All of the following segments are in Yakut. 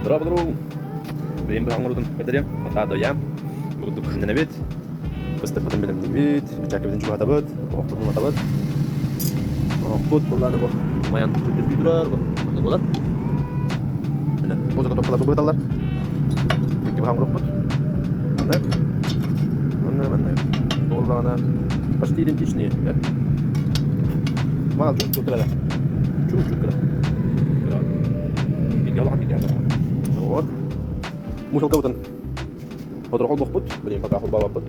Дорооболору! Бэйэм быһа оҥорбутум көрдөрүөм. Отаа-доям. Бурдук күннэнэбит. Быстыппытын бэлэмниибит. Бычааккабытын чугаһатабыт. Оһохпутун уматабыт. Оһохпут буоллааны бу майан күрдүргүү турар. Манна буолар. Міне, бу заготовкалар быһыталлар. Икки быһа оҥоруохпут. Манна. Манна, манна. Буоллаҕына почти идентичные. Мал чук кыра. Чук кыра. Вот. Мусалкабытын сотору холбохпут, билигин пока холбообоппут.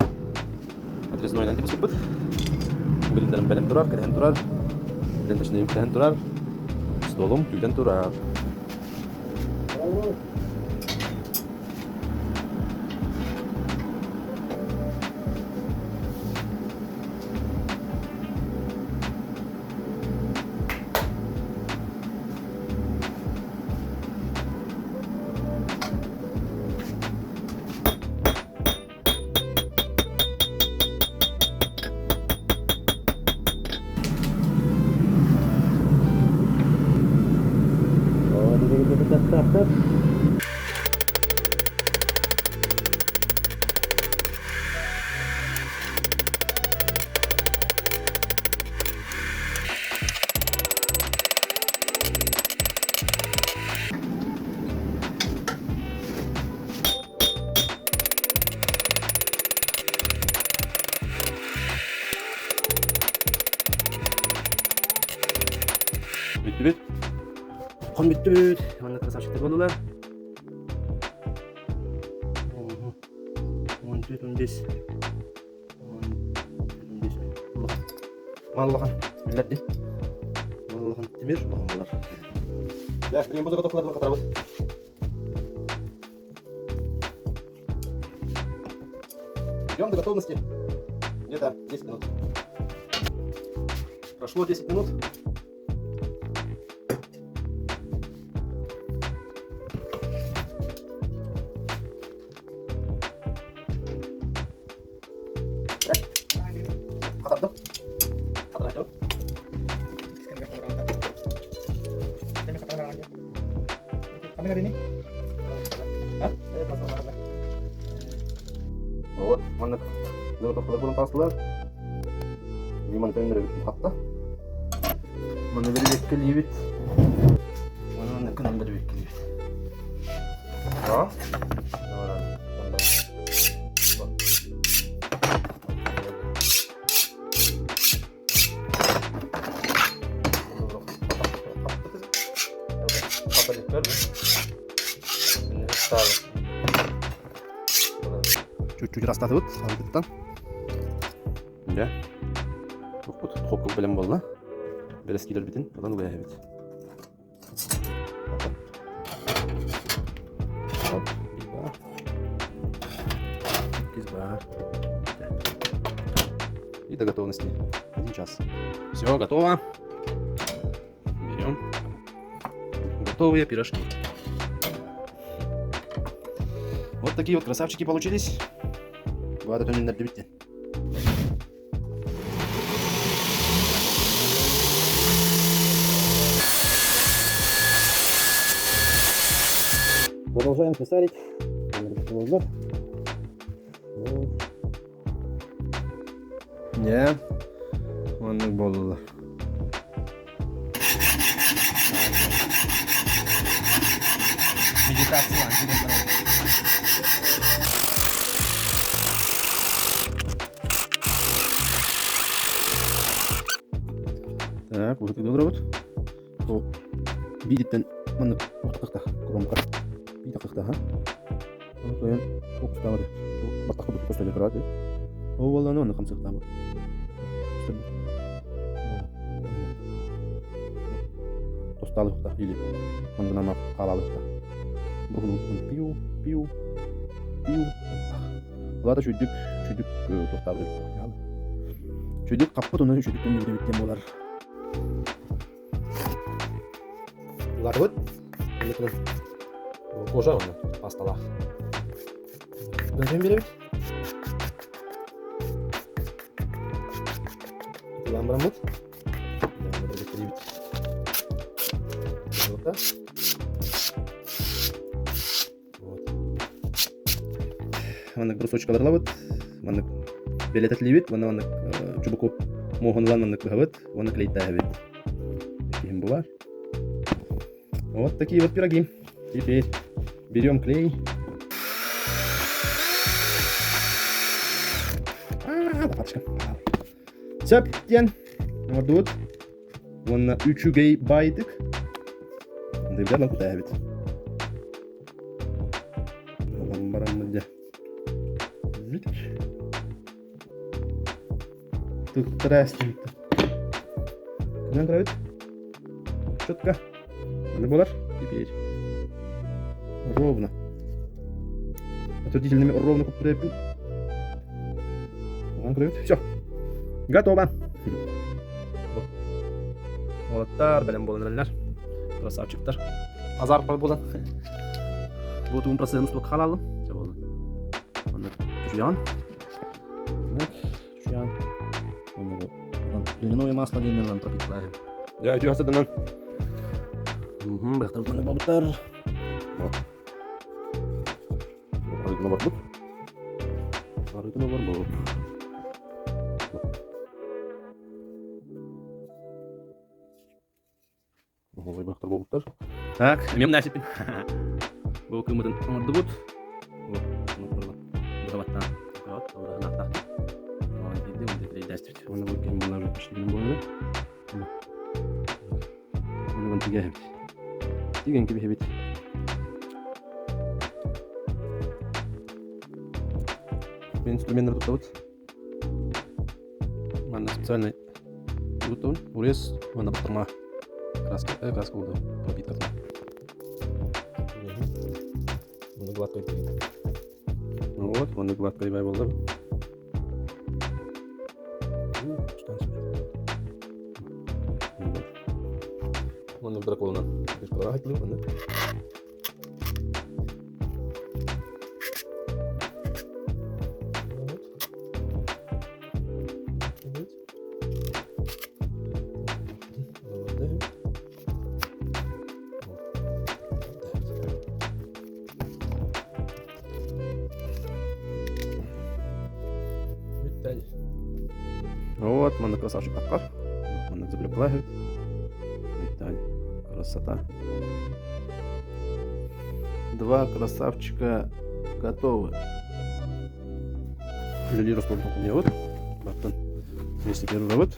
Отрезной антипыспыппыт. Билиннэрим бэлэм турар, кэтэһэн турар. Ленточныйым кэтэһэн турар. Столум күүтэн турар. Бүттүбүт. Хон бүттүбүт. Манна красавчиктар буоллулар. 14, 15. Мал улахан биллэр дии. Мал улахан тимир улахан буолар. Дьэ, билигин бу заготовкаларбын хатарабыт. Ждем до готовности где-то 10 минут. Прошло 10 минут. Хатардым. Хатарачым. Вот, маннык заготовкалар буолан таҕыстылар. Лимон төннөрөбүт хатта. Маны бэрибэккэлиибит. Маны кынан бэрибэккэлиибит. Да. Чуть-чуть растатыбыт арыгыттан. Дьэ, туппут духуопка бэлэм буолла. Бэрэскиилэрбитин ылан угайабыт. Оп, биир баар. Иккис баар. И до готовности. Один час. Все, готово. Берем. Готовые пирожки. Вот такие вот красавчики получились. Баада төнүннэрдибит Продолжаем слесарить. Не, оннук буоллулар. Медитация Так, выход олоробут. Бу биититтэн маннык охтохта кромка. Биит ахтахта, Ону тойон фокустаабат баттахха көстө көрөөт. Ол буоллаҕына онно хамсыахтаабыт. Тостаалыахтаах или манна хаалаалыахтаах. Бургунун пиу пиу пиу Улаата үчүйдүк үчүйдүк туохтаабыт Үчүйдүк хаппыт ону үчүйдүк төннүбүт диэн буолар. Улаатыбыт. Кожа онно пасталаах. Бөтөн биэрэбит. Ылан бараммыт. Маннык брусочкалар ылабыт. Маннык бэлэтэтилибит. Уонна маннык чубуку муоһун ылан маннык быһабыт. Уонна клейтээһэбит. Киһим бу бар. Вот такие вот пироги. Теперь берем клей. Лопаточка. Сөп диэн оҥордубут. Уонна үчүгэй баайдык. Дыбдан кутаабит. Олан бараммыт дьэ. Тыктара эстибит. Кынан көрөбүт. Четко. Аны болар. Теперь ровно. Отвратительными ровно куптурэппин. Ылан көрөбүт. Все. Готово. Уолаттар бэлэм буолан эрэллэр. Красавчиктар. Азар буолан. Бу тугун процессин устубакка хаалалым. Чэ буолла. Онно чучуйаҕын. Чучуйаҕын. Льняное масло диэн ылан пропиталаһым. Дьэ, үтүө хасыданан. Быахтар бабыттар. Арыытын оборбут. Арыытын оборбут. Оһуобай буолбуттар. Так, эмиэ мынасиппин. Бу кымытын оҥордубут. Быһабаттаан. Уонна бу ким булар буолар. Онон тигэһэбит. Тиген кэбиһэбит. Инструменттар туттабыт. Манна специальный туттабын. Урез уонна баттырма краска, краска буолду. Пропитка. Муну гладкой Вот, муну гладкой бай болду. Маннык драконунан биркалара айтылып маннык. Вот, манна красавчик таххар. Манна заблюкла Виталий. Красота. Два красавчика готовы. Үлэлиир остуолбун вот. Баттан вместе первый.